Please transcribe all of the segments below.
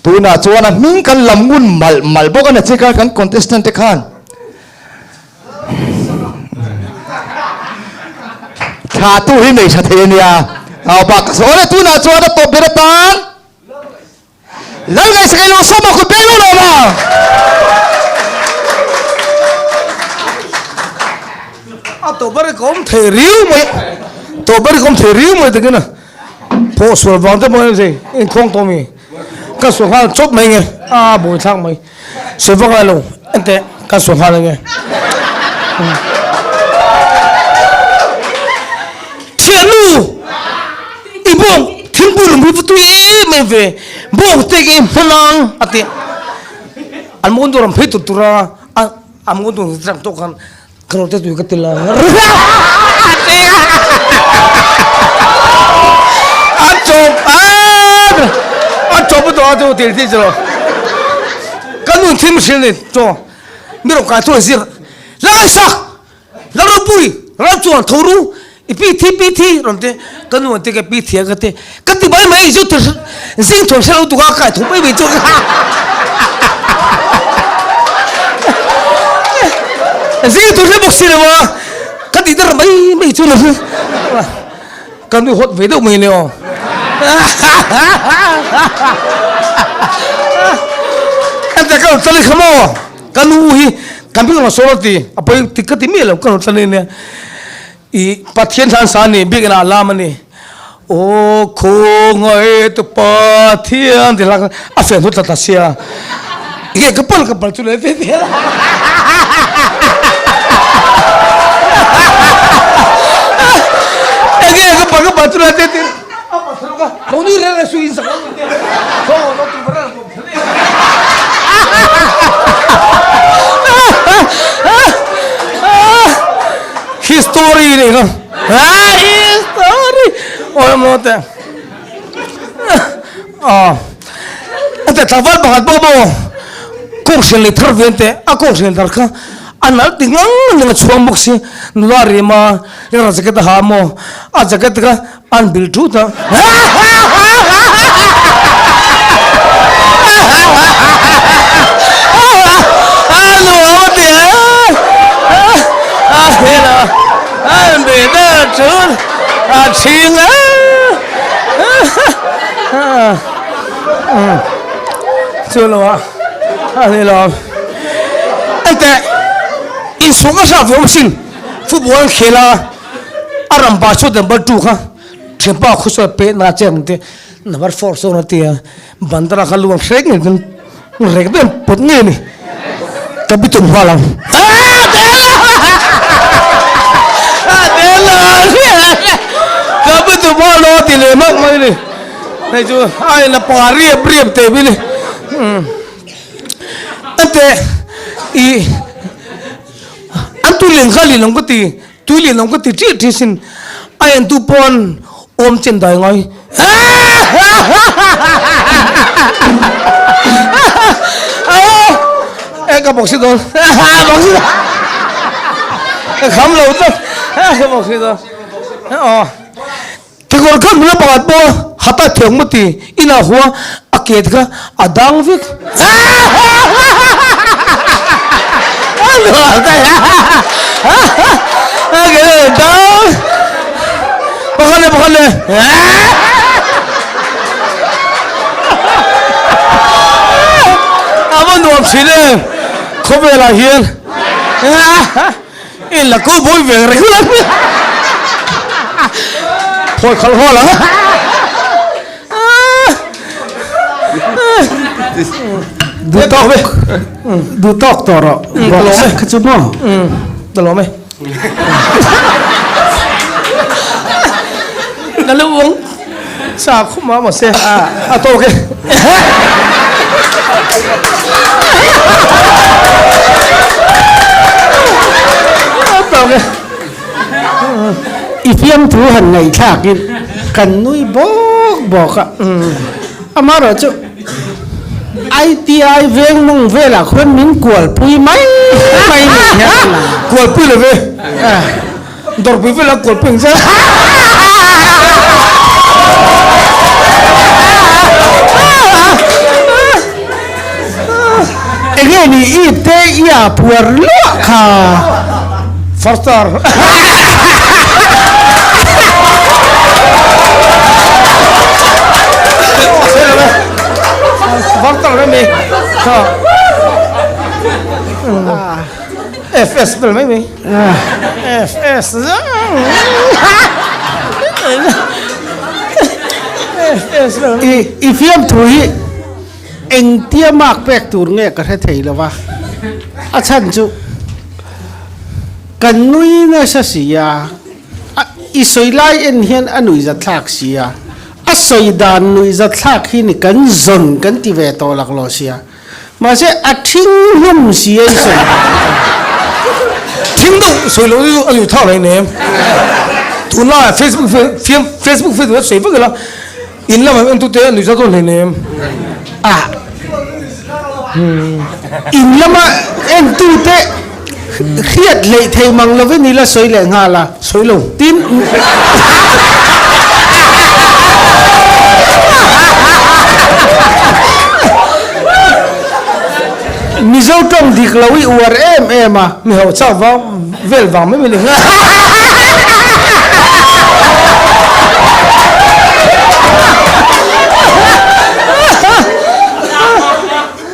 Tunah chuan a hming kan lam ngun malh malh bawk a ni che khan kan contestant te khan thla tu hi nei tha thei a nia. Au bak ka sawi a tunah chuan a tawp ber atan Lal ngaihsak ei lo sawm a kut peng lo lo ma. A tawp ber ka awm thei riu mai tawp ber ka awm thei riu mai takin a. Pawh sual vang te pawh hian zei inkhawng tawh mi ka sual nghal chawp mai nge a buai thlak mai sawi vak lai lo enteh ka sual nghal ange thiannu i bawng thingpui lung hi va tui em em ve bawng te ke hmanang a ti an mawn tur an phei tur tur a a mawn tur chang tawh khan Ka rawh te tui ka ti la. A chawp a chawp a tawh a chu til ti chu ka nun thim hrilh ni chaw mi rawh kai thu zir la ngai sak la ropui ram chuan tho ru i pi thi pi thi rawn te ka nu an te ka pi thia ka te ka ti mai mai chu zing thawm hre lo tuk a kai tho mai mai chu zing thawm hre bawk si lo a ka ti der mai mai chu lo ka nu hot ve deuh mai le aw ente ka lo tlani kha maw ka nu hi kan bik lo sawn ti a poi ti ka ti mi lo ka lo tlani nia I Pathian hlan sa ni biakinn ah lam a ni. Aw khawngaih tu Pathian ti hla a fel hnu tlat a sia. Nge ka pal ka pal chu le ve ve la. Enge ka pal ka pal chu le te te. A pa thalo ka lo ni reng su in sak lo ni te. Khaw lo tu bara lo History nih kha history oi mo te a te tlangval pakhat pawh maw kawnghren lei thar ve te a kawnghren thar kha a nalh ti ngang ngang a chhuang bawk si nula rem a eng jacket a ha maw a jacket kha an bil thut a. An bil thut a chhing a. Chu lo a a ni lo. Enteh insuak a hrak ve awm sin football an khel a. A ram pa chu number 2 kha thianpa khu chuan peh na che ang te number 4 sawn a ti a bandara kha lu ang hrek ngei chuan rek ber pawt ngei a ni ka bitum nghal ang ka bitum nghal a ti leh mak mai a ni hei chu a in a pa riap riap teh mai a ni ante i an tui len kha lin ang ka ti Tui lian awm ka ti ṭih ṭih sin a entu pawn awm chen dai ngai. E ka bawk si dawn bawk si ka kham lo tlat ka bawk si dawn aw Kekawr kha nula pakhat pawh hata thiang maw ti inah hua a ket kha a dang vek. A ket a dang pakhat leh pakhat leh. A va nuam thin em khawvelah hian. In la ko bawi ve reng la. Phawi khal haw la. Du tawk ve. Du tawk tawh rawh. Ka lawm e. Kha chu maw? Ka lawm e. Ka lo uang sa khum a mahse a tawk e. A tawk e. I fiamthu han ngaihthlak in kan nui bawk bawk a, amaherawh chu ITI veng mawng velah khuan min kualpui mai mai ni hian a lang. Kualpui lo ve. Dawrpui velah kualpui ang che. Nge ni i te i a puar luah kha. First star. First star mai mai. FS vel mai mai. FS. FS vel. I i fiam thu hi Engtia mark pek tur nge ka hre thei lo va, a chhan chu kan nui nasa si a, i sawi lai en hian a nuihzatthlak si a, a sawi dan nuihzatthlak hi ni kan zawn kan ti ve tawh lak lo sia, mahse a thing hlum si a i sawi dan kha. Thing deuh sawi loh chu a nuih thlak lo em? Tunlaiah Facebook Facebook Facebook a sawi vek ila. In lamah entute a nuihza dawn hleinem. Ah. In lama entute hriat hleih thei mang lovin i la sawi leh nghal a. Sawi lo. Tin. Mizo tawng dik lo i uar em em a. Mi ho chak vang vel vang mai mai ni.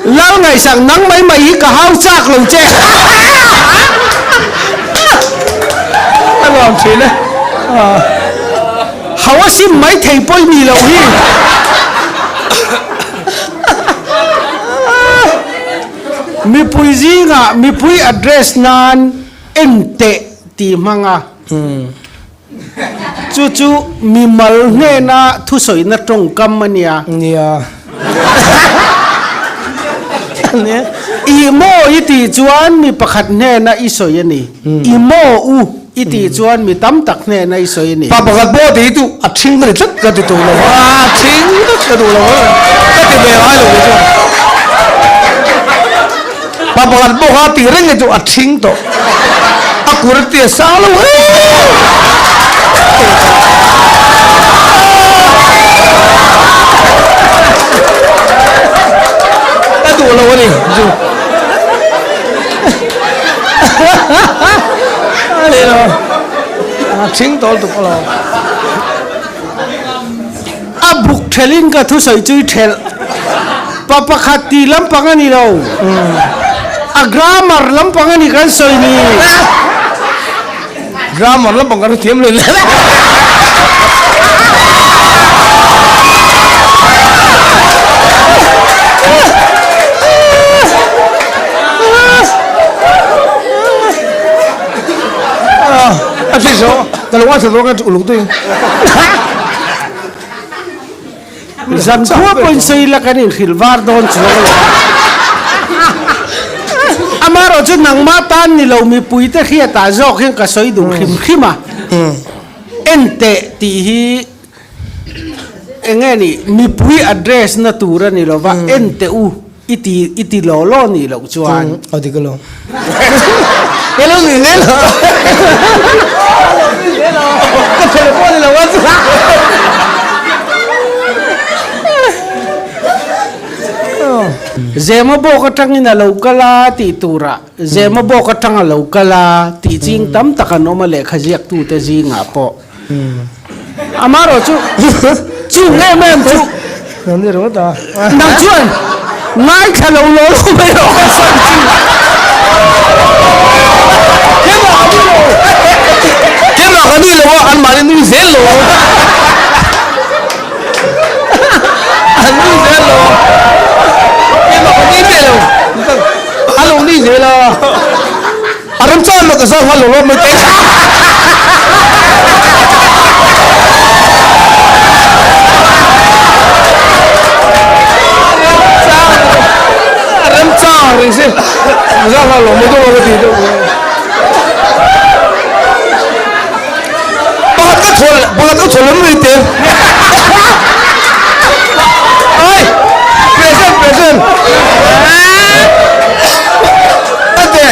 Lal ngaihsak nang mai mai hi ka hau chak lo che. A nuam thin e. Hau a sim mai thei pawi ni lo hi. Mipui zingah mipui address nan en teh tih hmang a. Chu chu mimal hnena thusawina tawngkam a nia. Nia. I maw i tih chuan mi pakhat hnena i sawi a ni. I maw u i tih chuan mi tam tak hnena i sawi a ni. Pa pakhat pawh tih hi chu a thing ka ni tlat ka ti duh lo a, a thing tlat ka duh lo a, ka ti ve ngai lo kei chuan. Pa pakhat pawh kha tih reng hi chu a thing tawh, a kur a ti a sang lo em. Ka duh lo a ni chu. A ni lo, a thing tawh lutuk a lo. A buk thelhin ka thusawi chu i thelh. Pa pakhat tih lampang a ni lo. A grammar lampang a ni kan sawi ni. Grammar lampang kan hrethiam lo le. A thi zo, ka lo ngaithla zawk a uluk deuh. Zan khua pawhin sawi ila kan inhrilh var dawn chuang lo a. Amaherawh chu nangmah tan ni lo mipuite hriatah zawk hian ka sawi duh hrim hrim a. En teh tih hi eng nge ni mipui address na tur a ni lo va, en teh u i ti i ti law law nih loh chuan. A dik alawm. Hello ni hle lo. Ka thel pawh ni lo a chu. Zema bawk atangin a lo kal a tih turah Zema bawk atang a lo kal a tih ching tam tak an awm a lehkha ziaktute zingah pawh. Amaherawh chu chung em em chu nang chuan ngaithla lo law law mai rawh ka sawi chu. Keimah ka nui lo a, anmahni nui zel lo. An nui zel lo. Keimah ka nui miah lo. An lo nui zel a. A remchang lo ka zau nghal lo lawm mai te. A remchang reng si. Ka zau nghal lo mai deuh a ka ti deuh. Pakhat ka chhawl pakhat ka chhawl mai te. Ai present present. Ate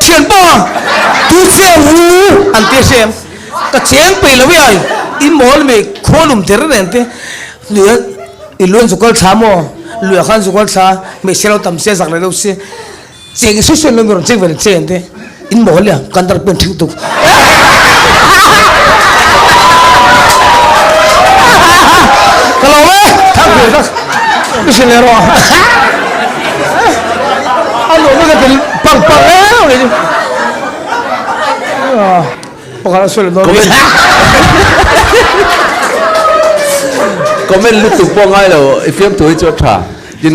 Thianpa tu che wu an ti a hre em? Ka cheng peih lo i ai i mawl mai khawl um der nen te i luan chu kal tha maw? Luiah khan zu kual thla, hmeichhia lo tam se, zak leh lo se, cheng sui sui an lo mi rawn cheng ve leh che an ti. In maw lia, kan dar pen thing tuk. Ka lo e! Thang ve tak, mi hrilh leh rawh. A nuam ka tel pang pang em. Pakhat a sawi leh dawn. Comment lutuk pawh ngai lo, i fiamthu hi chu a tha. Tin,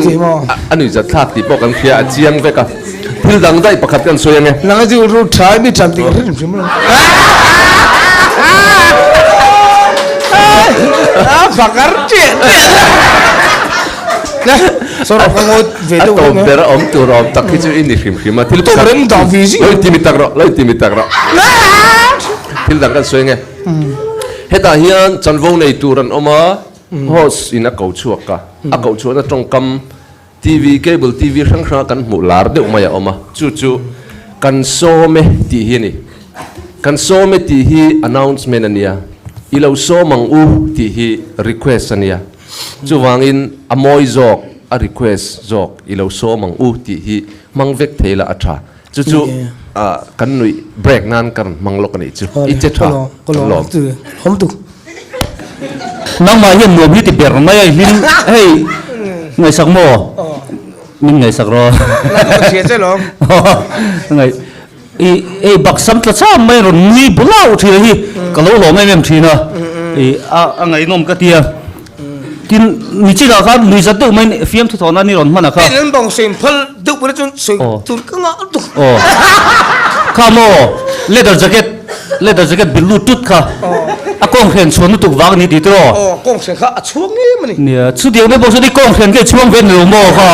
a nuihzat thlak tih pawh kan hria, a chiang vek a. Thil dang daih pakhat kan sawi ange. Nang a chu ru tha i mi tan tih ka hre hrim hrim lo. A fakar ṭiah ṭiah. Saw ka ngawi ve deuh A tawp ber a awm tur awm tak hi chu i ni hrim hrim a. Thil tawp reng dah ve zing. Lo inti mi tak rawh, lo inti mi tak rawh. Thil dang kan sawi ange. Hetah hian chanvo nei tur an awm a, host in a ko chhuak a, a koh chhuahna tawngkam TV, cable TV hrang hranga kan hmuh lar deuh mai a awm a, chu chu kan sawm e tih hi a ni. Kan sawm e tih hi announcement a nia, i lo sawm ang u tih hi request a nia. Chuvangin a mawi zawk, a request zawk i lo sawm ang u tih hi hmang vek thei la a tha. Chu chu kan nuih break nan ka rawn hmang lawk a nih chu. I che tha, kan lawm. Nangmah hian nuam hi ti ber mai a, i hlim hei ngaihsak maw? Min ngaihsak rawh. Ngaih i hei baksam tla cham mai rawn nui bulau thin a hi ka lo lawm em em thin a, i a ngaihnawm ka tia. Tin, nichinah khan lui zat deuh maiin fiamthu thawhna ni rawn hman a kha. Tin, an bang sawi phal deuh pawh chuan sawi tur ka ngah tuk. Aw. Kha maw, leather jacket, leather jacket bil lut tut kha. A kawnghren chhuan lutuk vang a ni tih tiraw? Aw, kawnghren kha a chhuang em a ni. Nia, chutiang deuh pawh chuan i kawnghren kha i chhuang ve ni lo maw kha?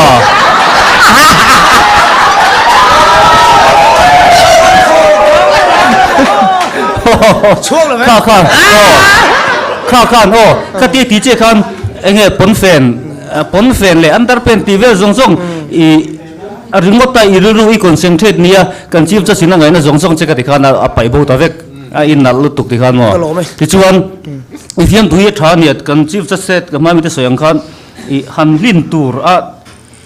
Chhuang lo ve. Kha kha, aw. Kha khan aw, ka ti ti che khan enge pawnfen, pawnfen leh underpant tih vel zawng zawng i a ringawt a i rilru i concentrate nia kan chief justice in a ngaihna zawng zawng che ka ti khan a paih bo ta vek a in nalh lutuk ti khan maw. Tichuan i fiamthu hi a tha a nia kan chief justice ka hmai mite sawi ang khan i han hlin tur a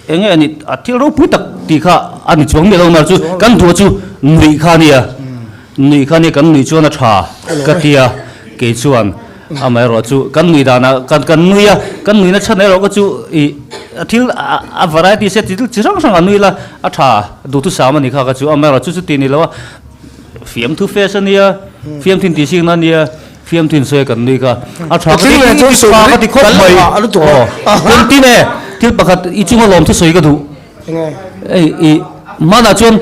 enge a nih a thil ropui tak tih kha a ni chuang miah lo mar chu kan duh chu nuih kha a nia nuih kha a nia kan nuih chuan a tha ka tia kei chuan amaherawh chu kan nuih danah kan kan nui a kan nuihna chhan erawh kha chu ih a thil a variety se thil chi hrang hrang a nui la a tha duhthusam a nih kha kha chu amaherawh chu chu tih ni lo a fiamthu face a nia fiamthu intih sikna a nia. Fiamthu in sawi kan nui kha a tha ka ti tha ka ti khawp mai aw engtin e thil pakhat i chunga lawm thu sawi ka duh ei i hmanah chuan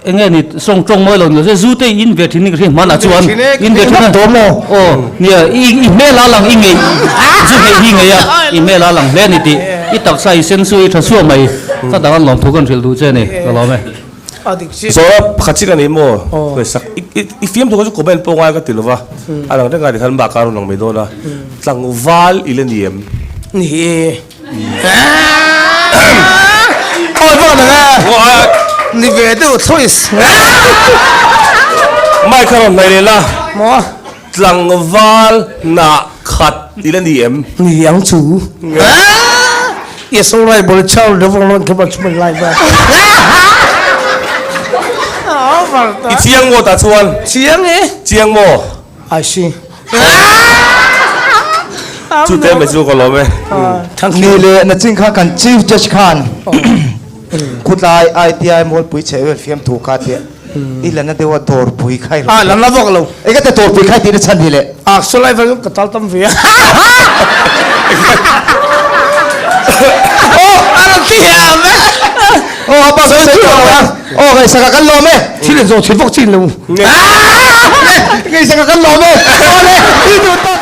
enge ni sawng tawng mawi lo ni lo se zu te i in ve thin ni ka hria hmanah chuan in ve thin a aw nia i i hmel a lang i ngeih zu ngeih hi ngei a i hmel a lang hle a ni tih i taksa i sen chu i tha suah mai ka dang an lawm thu kan hrilh duh che a ni ka lawm e. Zawra pakhat chiah ka nei maw? Ngaihsak i fiam tur kha chu comment pawh ngai ka ti lova, a lang reng a tikhan bak a rawn lang mai dawn a, tlangval i la ni em? Ni e. Awi vak nang e. Ni ve deuh thlawih. Mic kha rawn hnaih leh la. Maw? Tlangval hnah khat i la ni em? Ni ang chu. Yes all right bol chau lo vong lon khabar chu lai ba. I chiang maw tah chuan? Chiang e. Chiang maw? I see. Chu te mai chu ka lawm e. Ni leh nachin khan kan Chief Judge khan khutlai ITI Mualpui chhehvel fiamthu kha tia i la na deuh a dawrpui kha i rawn. A la na vak lo. Eng ate dawrpui kha i tihna chhan hi le? A saw lai vel ka tal tam ve a. Aw a rawn ti hiam e. Aw a pa sawi tawh lo a. Aw ngaihsaka kan lawm e. Thil in zawh chhe vak chin lo. Ngaihsaka kan lawm e. Aw le i duh tawk.